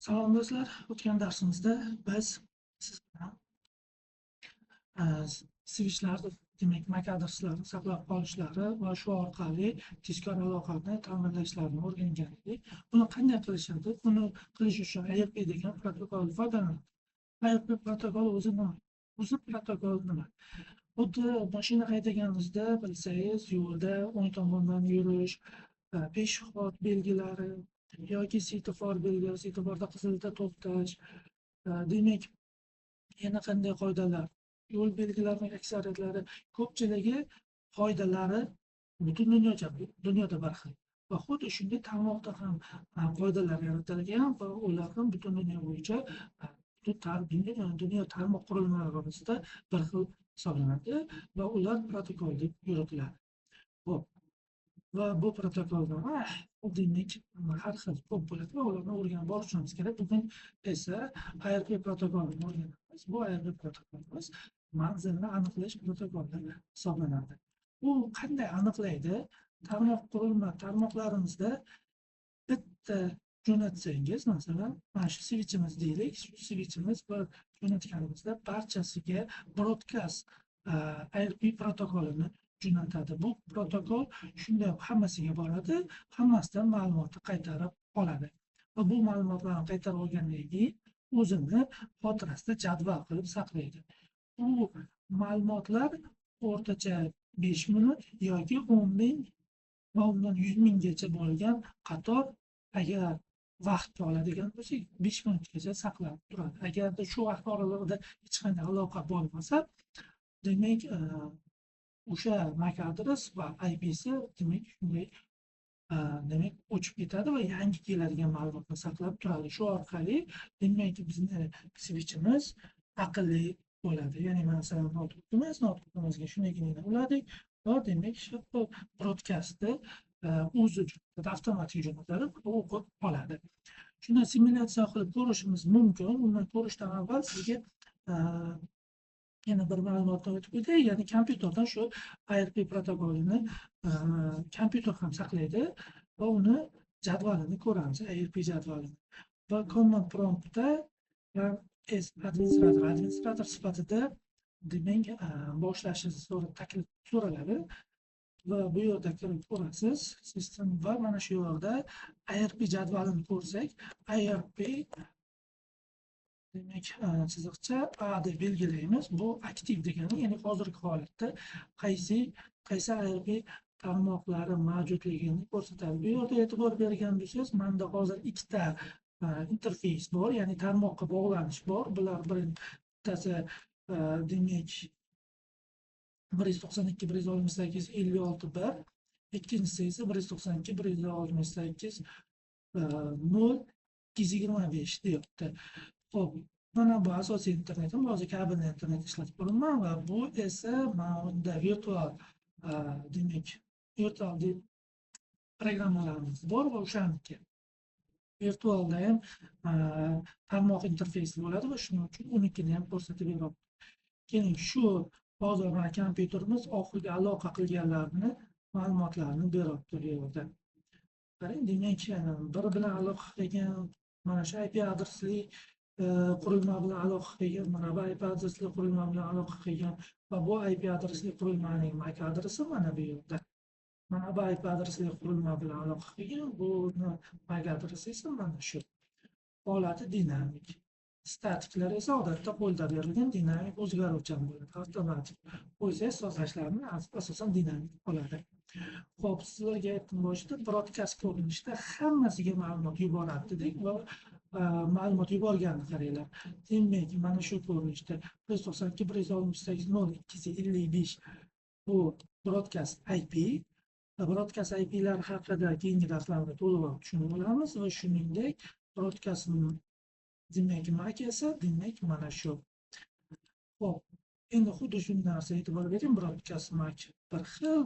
Salom, do'stlar. O'tgan darsimizda biz siz bilan switchlar, demak, MAC adreslarni saqlab qolishlari va shu orqali tezkor aloqani ta'minlashlarini o'rgangan edik. Buni qanday qilishadi? Buni qilish uchun ARP degan protokol foydalanadi. ARP protokoli o'zi nima? O'zi protokol nima? Xuddi mashina haydaganingizda, bilsangiz, yo'lda o'ng tomondan yurish, пешеход belgilari yoki svetofor belgilari, svetoforda qizilda to'xtash, demak, yana qanday qoidalar? Yo'l belgilarining aksariyatlari, ko'pchiligi qoidalari butun dunyoda bir xil. Va xuddi shunday tarmoqda ham qoidalar yaratilgan va ular ham butun dunyo bo'yicha, butun dunyo tarmoq qurilmalari orasida bir xil hisoblanadi va ular protokol deb yuritiladi. Xo'p. Va bu protokolda, demak, har xil ko'p bo'ladi va ularni o'rganib borishimiz kerak. Bugun esa ARP protokolini o'rganamiz. Bu ARP protokolimiz manzilni aniqlash protokoli hisoblanadi. U qanday aniqlaydi? Tarmoq qurilma tarmoqlarimizda bitta jo'natsangiz, masalan, mana shu switchimiz deylik, shu switchimiz bir jo'natganimizda barchasiga broadcast ARP protokolini jo'natadi. Bu protokol shunday hammasiga boradi, hammasidan ma'lumotni qaytarib oladi. Va bu ma'lumotlarni qaytarib olgandan keyin o'zini xotirasida jadval qilib saqlaydi. Bu ma'lumotlar o'rtacha 5 minut yoki 10 ming va undan 100 minggacha bo'lgan qator, agar vaqtga oladigan bo'lsak, 5 minutgacha saqlanib turadi. Agarda shu vaqt oralig'ida hech qanday aloqa bo'lmasa, demak, o'sha MAC adres va IPsi, demak, shunday, demak, o'chib ketadi va yangi keladigan ma'lumotni saqlab turadi. Shu orqali, demak, bizni switchimiz aqlli bo'ladi. Ya'ni, masalan, noutbukimizga shundaygina uladik va, demak, shu broadcastni o'zi avtomatik jo'natadi, o'qib oladi. Shuni simulyatsiya qilib ko'rishimiz mumkin. Undan ko'rishdan avval sizga yana bir ma'lumotni o'tib o'tay. Ya'ni kompyuterdan shu ARP protokolini kompyuter ham saqlaydi va uni jadvalini ko'ramiz, ARP jadvalini. Va command promptda administrator sifatida, demak, boshlashingizni taklif so'raladi va bu yerda kirib ko'rasiz system va mana shu yerda ARP jadvalini ko'rsak, ARP, demak, chiziqcha A deb belgilaymiz. Bu aktiv degani, ya'ni hozirgi holatda qaysi ARP tarmoqlari mavjudligini ko'rsatadi. Bu yerda e'tibor bergan bo'lsangiz, menda hozir ikkita interfeys bor, ya'ni tarmoqqa bog'lanish bor. Bular bittasi, demak, 192 168 56 1, ikkinchisi esa 192 168 0 225 deyapti. Xo'p, mana bu asosiy internetim, hozir kabelli internet ishlatib turibman va bu esa mana unda virtual, demak, virtual programmalarimiz bor va o'shaniki. Virtualda ham tarmoq interfeysi bo'ladi va shuning uchun unikini ham ko'rsatib beryapti. Keling, shu hozir mana kompyuterimiz oxirgi aloqa qilganlarni ma'lumotlarini beryapti bu yerda. Qarang, demak, biri bilan aloqa qilgan, mana shu IP adresli qurilma bilan aloqa qilgan, mana bu IP adresli qurilma bilan aloqa qilgan va bu IP adresli qurilmaning MAC adresi mana bu yerda. Mana bu IP adresli qurilma bilan aloqa qilgan, buni MAC adresi esa mana shu. Holati dinamik. Statiklar esa odatda qo'lda berilgan, dinamik o'zgaruvchan bo'ladi. Avtomatik qo'ysangiz, sozlashlarni asosan dinamik oladi. Xo'p, sizlarga aytdim boshida, broadcast ko'rinishida hammasiga ma'lumot yuboradi dedik va ma'lumot yuborganini qaranglar. Demak, mana shu ko'rinishda 192 168 0 255 bu broadcast IP. Broadcast IPlar haqida keyingi darslarda to'liqroq tushunib olamiz va shuningdek broadcast, demak, MAC esa, demak, mana shu. Xo'p, endi xuddi shu narsa, e'tibor bering, broadcast MAC bir xil,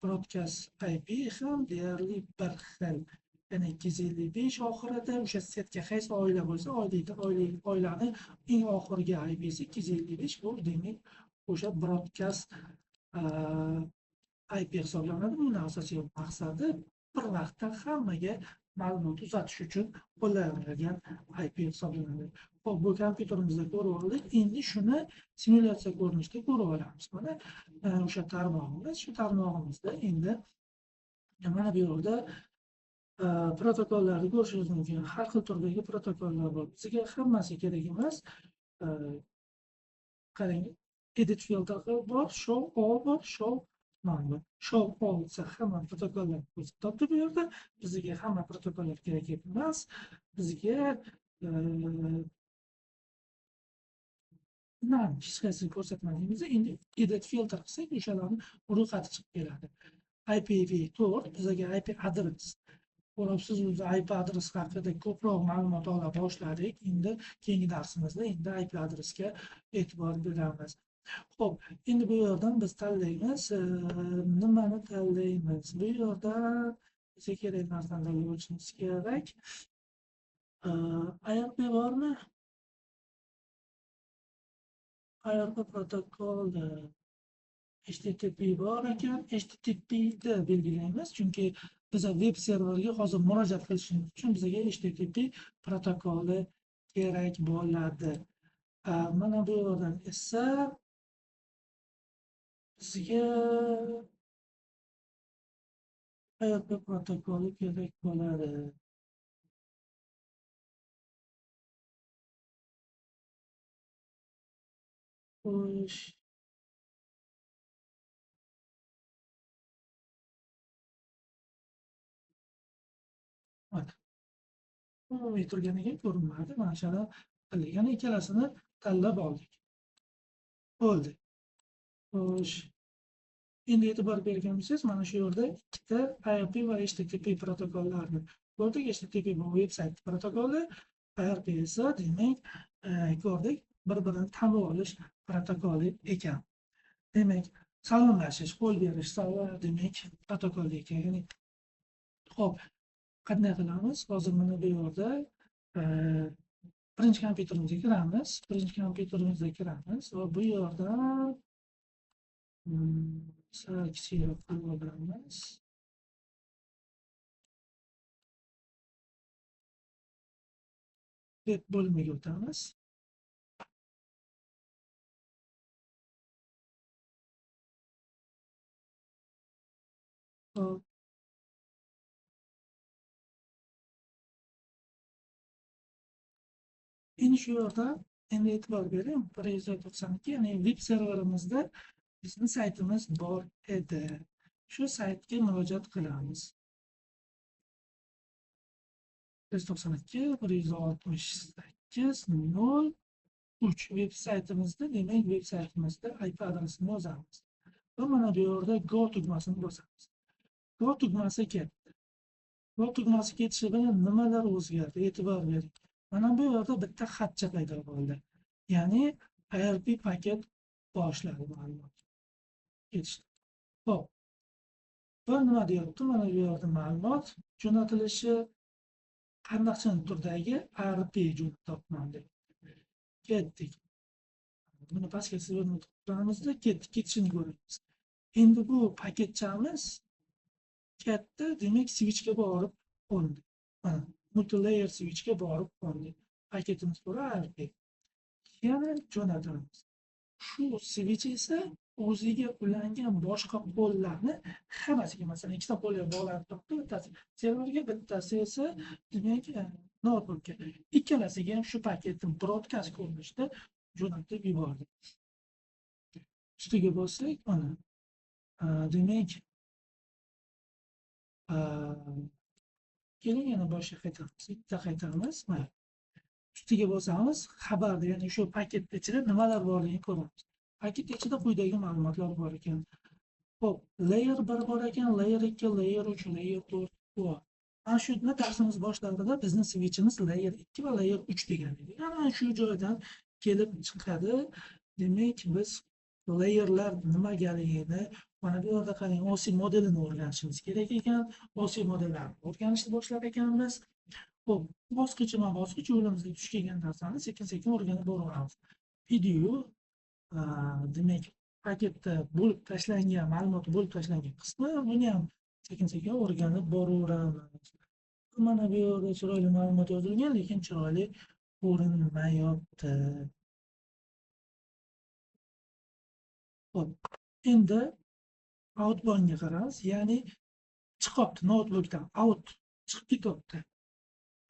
broadcast IP ham deyarli bir xil. Ya'ni 255 oxirida o'sha setka qaysi oila bo'lsa, oilani eng oxirgi IPsi 255, bu, demak, o'sha broadcast IP hisoblanadi. Buni asosiy maqsadi bir vaqtda hammaga ma'lumot uzatish uchun qo'llanilgan IP hisoblanadi. Xo'p, bu kompyuterimizda ko'rib oldik. Endi shuni simulyatsiya ko'rinishida ko'rib olamiz. Mana o'sha tarmog'imiz, shu tarmog'imizda endi mana bu yerda protokollarni ko'rishingiz mumkin. Har xil turdagi protokollar bor. Bizga hammasi kerak emas. Qarang, edit filter bor, show all bor, show none bor. Show all desa hamma protokollar ko'rsatib topdi bu yerda. Bizga hamma protokollar kerak emas. Bizga none hech qaysini ko'rsatmadimiz. Endi edit filter qilsak, o'shalarni ro'yxati chiqib keladi. IPv4 bizga IP adres. Ko'ribsiz, o'zi IP adres haqida ko'proq ma'lumot ola boshladik. Endi keyingi darsimizda endi IP adresga e'tibor beramiz. Xo'p, endi bu yerdan biz tanlaymiz. Nimani tanlaymiz? Bu yerdan bizga kerak narsani tanlab olishimiz kerak. ARP bormi? ARP protokoli HTTP bor ekan. HTTPni belgilaymiz, chunki biz web serverga hozir murojaat qilishimiz uchun bizga HTTP protokoli kerak bo'ladi. Mana bu yerdan esa bizga ARP protokoli kerak bo'ladi. Xo'sh. Umumiy turgan ekan, ko'rinmadi. Mana shuni qilgan ikkalasini tanlab oldik. Bo'ldi. Xo'sh. Endi e'tibor bergan bo'lsangiz, mana shu yerda ikkita ARP va HTTP protokollarini ko'rdik. HTTP bu veb-sayt protokoli, ARP esa demak ko'rdik, bir-birini tanib olish protokoli ekan. Demak, salomlashish, qo'l berish, demak protokoli ekan. Ya'ni xo'p, qanday qilamiz? Hozir mana bu yerda birinchi kompyuterimizga kiramiz. Birinchi kompyuterimizga kiramiz va bu yerda sal kichikroq qilib olamiz. Web bo'limiga o'tamiz. Xo'p. Endi shu yerda endi e'tibor bering, 192, ya'ni web serverimizda bizning saytimiz bor edi. Shu saytga murojaat qilamiz. 192 168 0 3 web saytimizda, demak web saytimizda IP adresini yozamiz. Va mana bu yerda Go tugmasini bosamiz. Go tugmasi ketdi. Go tugmasi ketishi bilan nimalar o'zgardi? E'tibor bering. Mana bu yerda bitta xatcha paydo bo'ldi. Ya'ni ARP paket boshladi ma'lumot ketishdi. Xo'p. Va nima deyapti? Mana bu yerda ma'lumot jo'natilishi qanday turdagi ARP jo'natyapman deb. Ketdik. Buni pastga sizib o'tamiz-da, ketdik, ketishini ko'ramiz. Endi bu paketchamiz katta, demak switchga borib qo'ndi. Mana multilayer switchga borib qo'ndi. Paketimiz to'g'ri ARP. Yana jo'natamiz. Shu switch esa o'ziga ulangan boshqa qo'llarni hammasiga, masalan, ikkita qo'lga bog'lanib turibdi, bittasi serverga, bittasi esa demak noutbookga. Ikkalasiga ham shu paketni broadcast ko'rinishida jo'natib yubordi. Ustiga bossak, mana demak keling yana boshqa qaytamiz. Bitta qaytamiz. Mana ustiga bosamiz, xabarda, ya'ni shu paket ichida nimalar borligini ko'ramiz. Paket ichida quyidagi ma'lumotlar bor ekan. Xo'p, layer 1 bor ekan, layer 2, layer 3, layer 4 bor. Mana shuni darsimiz boshlarida bizning switchimiz layer 2 va layer 3 degan edi. Ana shu joydan kelib chiqadi. Demak, biz layerlar nimagaligini, mana bu yerda qarang, OSI modelini o'rganishimiz kerak ekan. OSI modellarini o'rganishni boshlar ekanmiz. Xo'p, bosqichma-bosqich yo'limizga tush kelgan narsani sekin-sekin o'rganib boraveramiz. PDU demak paketda bo'lib tashlangan, ma'lumot bo'lib tashlangan qismi, buni ham sekin-sekin o'rganib boraveramiz. Mana bu yerda chiroyli ma'lumot yozilgan, lekin chiroyli ko'rinmayapti. Xo'p, endi outboundga qaramiz, ya'ni chiqyapti noutbookdan, out chiqib ketyapti.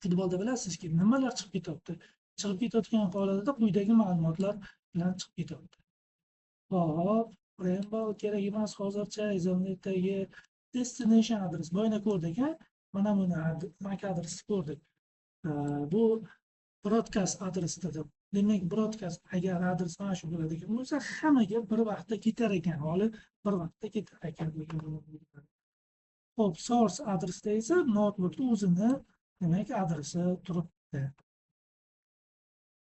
Futbolda bilasizki, nimalar chiqib ketyapti? Chiqib ketayotgan holatida quyidagi ma'lumotlar bilan chiqib ketyapti. Xo'p, Rainbow kerak emas hozircha. Ethernetdagi destination adres boyna ko'rdik, ha? Mana buni MAC adresni ko'rdik. Bu broadcast adresi deb. Demak, broadcast agar adres mana shu bo'ladigan bo'lsa, hammaga bir vaqtda ketar ekan, holi bir vaqtda ketar ekan degan. Xo'p, source adresda esa notebookda o'zini demak adresi turibdi.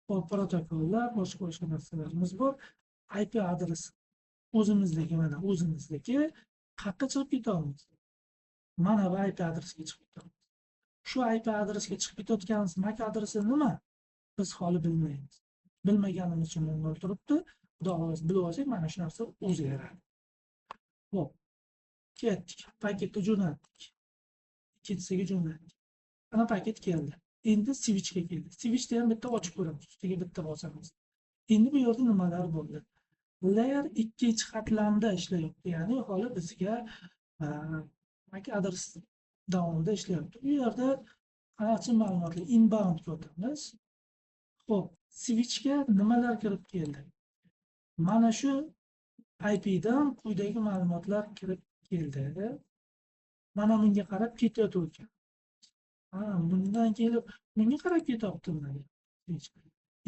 Xo'p, protokollar, boshqa narsalarimiz bor. IP adres o'zimizniki, mana o'zimizniki qayerga chiqib ketamiz? Mana bu IP adresga chiqib ketamiz. Shu IP adresga chiqib ketayotganimiz MAC adresi nima? Biz holi bilmaymiz. Bilmaganimiz uchun nol turibdi. Xudo xohlasa bilib olsak, mana shu narsa o'zgaradi. Xo'p, ketdik. Paketni jo'natdik. Ikkinchisiga jo'natdik. Mana paket keldi. Endi switchga keldi. Switchda ham bitta ochib ko'ramiz. Ustiga bitta bosamiz. Endi bu yerda nimalar bo'ldi? Layer 2 qatlamda ishlayapti. Ya'ni holi bizga MAC adres davomida ishlayapti. Bu yerda qanaqa ma'lumotlar inbound ko'ramiz. Xo'p, switchga nimalar kirib keldi? Mana shu IP dan quyidagi ma'lumotlar kirib keldi. Mana bunga qarab ketayotgan. Ha, bundan kelib bunga qarab ketyapti mana.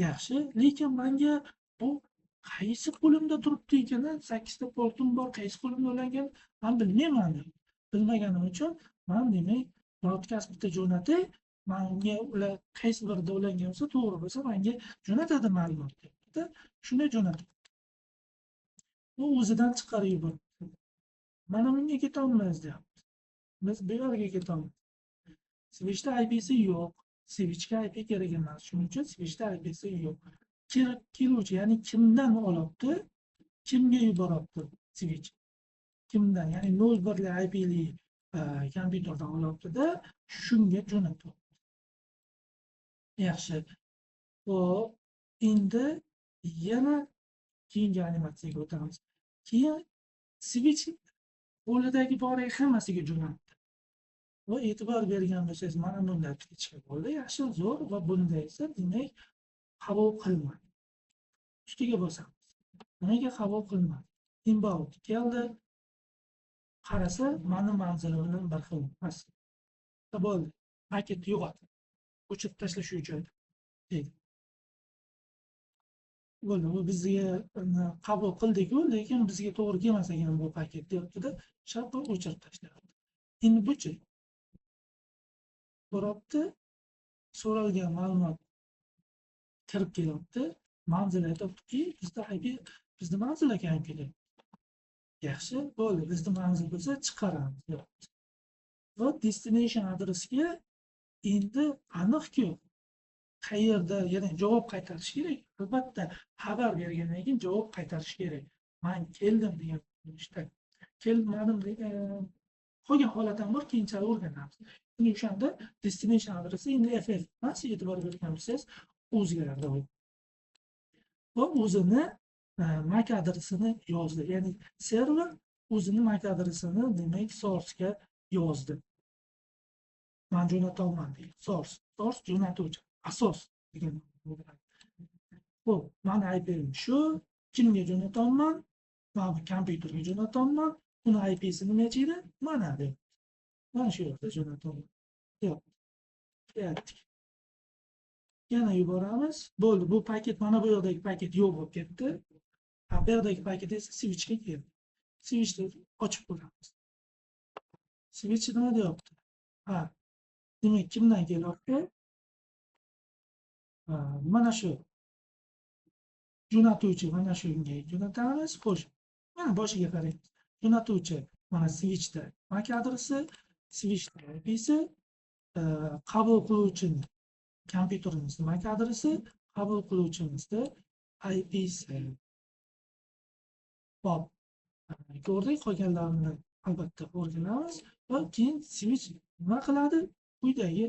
Yaxshi, lekin menga bu qaysi qo'limda turibdi ekan? 8 ta portim bor, qaysi qo'limda ulangan men bilmayman. Bilmaganim uchun men demak broadcast bitta jo'natay, menga ular qaysi birida ulangan bo'lsa, to'g'ri bo'lsa menga jo'natadi ma'lumot debdi. Shunday jo'natdi. U o'zidan chiqarib yubordi. Mana bunga ketolmaymiz deyapti. Biz bu yerga ketolmaymiz. Switchda IP'si yo'q. Switchga IP kerak emas. Shuning uchun switchda IP'si yo'q. Kirib keluvchi, ya'ni kimdan olyapti, kimga yuboryapti switch? Kimdan? Ya'ni 01 li IP'li kompyuterdan olyapti-da, shunga jo'natyapti. Yaxshi. Xo'p, endi yana keyingi animatsiyaga o'tamiz. Keyin switch qo'lidagi bor hammasiga jo'natdi. Va e'tibor bergan bo'lsangiz, mana bunday птичка bo'ldi. Yaxshi, zo'r. Va bunda esa demak qabul qilmadi. Ustiga bosamiz. Nimaga qabul qilmadi? Inbound keldi. Qarasa, meni manzilim bilan bir xil emas. Bo'ldi. Paketni yo'qotdi. O'chirib tashlash shu joyda deydi. Bo'ldi, bu bizga qabul qildik-ku, lekin bizga to'g'ri kelmas ekan bu paket deyapti-da, sharpa o'chirib tashlayapti. Endi buchi so'rabdi, so'ralgan ma'lumot kirib kelyapti. Manzil aytyaptiki, bizda IP, bizni manzil ekan kelyapti. Yaxshi, bo'ldi, bizni manzil bo'lsa chiqaramiz deyapti. Va destination adresga endi aniqki qayerda, ya'ni javob qaytarish kerak. Albatta xabar bergandan keyin javob qaytarish kerak. Men keldim degan ishda. Kelmadim degan qolgan holat ham bor, keyinchalik o'rganamiz. Endi o'shanda destination adresi endi FF emas, e'tibor bergan bo'lsangiz o'zgardi. Va o'zini MAC adresini yozdi. Ya'ni server o'zini MAC adresini demak source'ga yozdi. Men jo'nataman deydi. Source, source jo'natuvchi, asos degan. Xo'p, meni IP'im shu, kimga jo'nataman? Men bu kompyuterga jo'nataman. Uni IP'si nima edi? Mana deyapti. Mana shu yerda jo'nataman. Deyapti. Deyaptik. Yana yuboramiz. Bo'ldi, bu paket mana bu yerdagi paket yo'q bo'lib ketdi. Bu yerdagi paket esa switchga keldi. Switchni ochib ko'ramiz. Switch nima deyapti? Ha. Demak, kimdan kelyapti? Mana shu jo'natuvchi, mana shunga jo'natamiz. Xo'sh, mana boshiga qaraymiz. Jo'natuvchi mana switchda MAC adresi, switchda IP'si, qabul qiluvchini kompyuterimizni MAC adresi, qabul qiluvchimizni IP'si. Xo'p, ko'rdik, qolganlarini albatta o'rganamiz va keyin switch nima qiladi? Quyidagi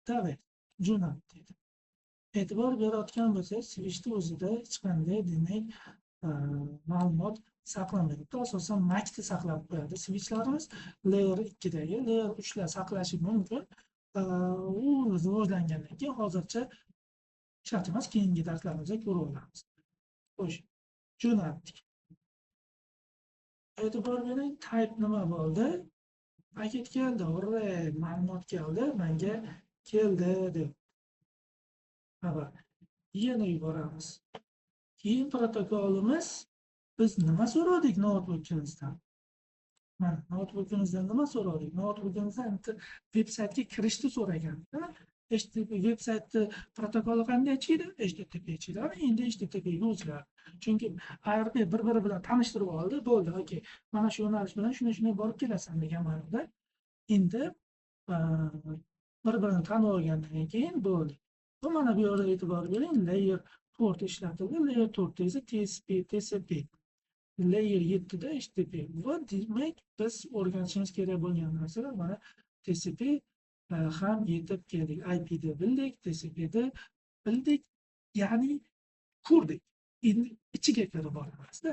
davet jo'nat dedi. E'tibor berayotgan bo'lsangiz, switchni o'zida hech qanday demak ma'lumot saqlanmaydi. Asosan MACni saqlab qo'yadi switchlarimiz. Layer 2dagi, layer 3lar saqlashi mumkin. U rivojlangandan keyin hozircha shart emas, keyingi darslarimizda ko'ra olamiz. Xo'sh, jo'natdik. E'tibor bering, type nima bo'ldi? Paket keldi, hurray, ma'lumot keldi, menga keldi deb. Xabar. Yana yuboramiz. Keyin protokolimiz, biz nima so'radik noutbukimizdan? Mana noutbukimizdan nima so'radik? Noutbukimizdan veb-saytga kirishni so'ragan. HTTP veb-saytni protokoli qanday edi? HTTP edi. Endi HTTP ga o'zgardi. Chunki ARP bir-biri bilan tanishtirib oldi, bo'ldi, okey. Mana shu yo'nalish bilan shuni borib kelasan degan ma'noda. Endi bir-birini tanib olgandan keyin bo'ldi. Bu mana bu yerda e'tibor bering, layer 4 ishlatildi. Layer 4 esa TCP. Layer 7 da HTTP. Va demak biz o'rganishimiz kerak bo'lgan narsalar mana TCP ham yetib keldik. IP'ni bildik, TCP'ni bildik, ya'ni ko'rdik. Endi ichiga kirib boramizda,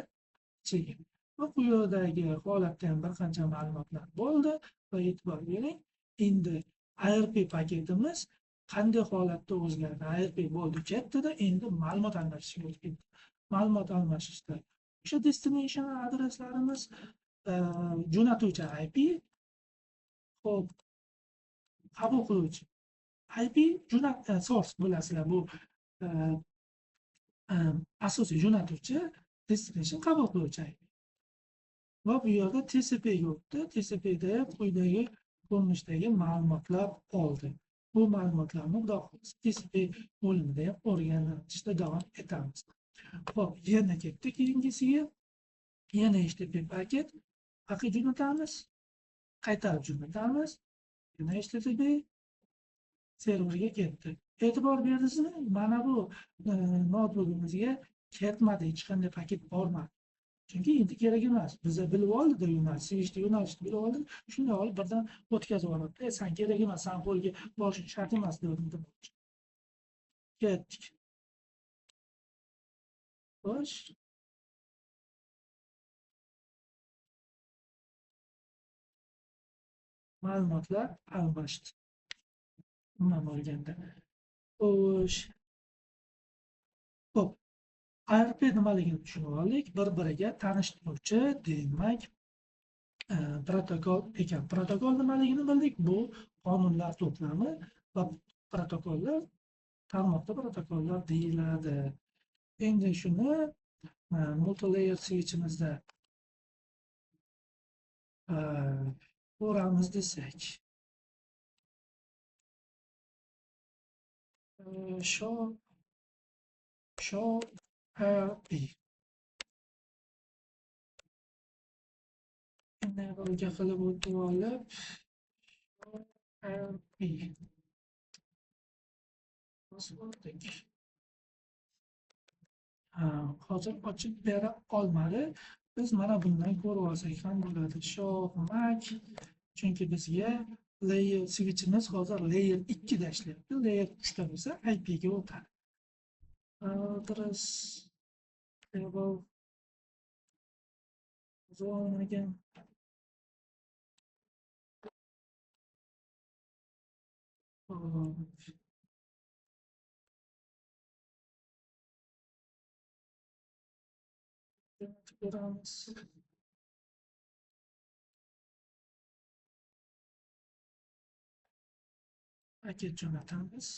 ichiga. Va bu yerdagi holatda ham bir qancha ma'lumotlar bo'ldi va e'tibor bering, endi ARP paketimiz qanday holatda o'zgardi? ARP bo'ldi, ketdida, endi ma'lumot almashishga o'tib ketdi. Ma'lumot almashishda o'sha destination adreslarimiz, jo'natuvchi IP, xo'p, qabul qiluvchi IP source bilasizlar, bu asosiy jo'natuvchi, destination qabul qiluvchi IP. Va bu yerda TCP ga o'tdi. TCPda quyidagi ko'rinishdagi ma'lumotlar oldi. Bu ma'lumotlarni xudo xohlasa TCP bo'limida ham o'rganishda davom etamiz. Xo'p, yana ketdi keyingisiga. Yana HTTP paket paket jo'natamiz, qaytarib jo'natamiz. Yana HTTP serverga ketdi. E'tibor berdingizmi? Mana bu noutbukimizga ketmadi, hech qanday paket bormadi. Chunki endi kerak emas. Biza bilib oldi-da yo'nalish, switchni yo'nalishni bilib oldi. Shunday olib birdan o'tkazib yuboradi. Sen kerak emas, sen qo'lga borishing shart emas dedim. Ketdik. Xo'sh. Ma'lumotlar almashdi. Umuman olganda. Xo'sh. Xo'p. ARP nimaligini tushunib oldik. Bir-biriga tanishtiruvchi, demak, protokol ekan. Protokol nimaligini bildik. Bu qonunlar to'plami va protokollar, tarmoqda protokollar deyiladi. Endi shuni multilayer switchimizda ko'ramiz desak. Show ARP. Enable'ga qilib o'tib olib, show ARP. Bosib o'tdik. Hozir ochib bera olmadi. Biz mana bundan ko'rib olsak ham bo'ladi. Show MAC, chunki bizga layer switchimiz hozir layer 2 da ishlayapti. Layer 3 da bo'lsa IP ga o'tadi. Address table zone. Ko'ramiz. Paket jo'natamiz.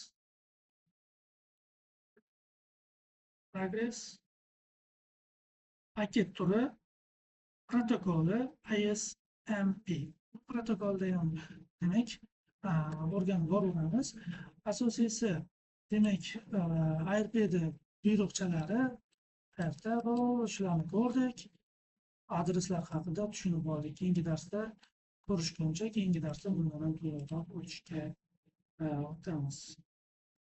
Progress. Paket turi protokoli ISMP. Bu protokolda ham demak o'rganib boraveramiz. Asosiysi demak ARP'da buyruqchalari table, shularni ko'rdik. Adreslar haqida tushunib oldik. Keyingi darsda ko'rishguncha, keyingi darsda bundan ham to'liqroq o'tishga o'tamiz.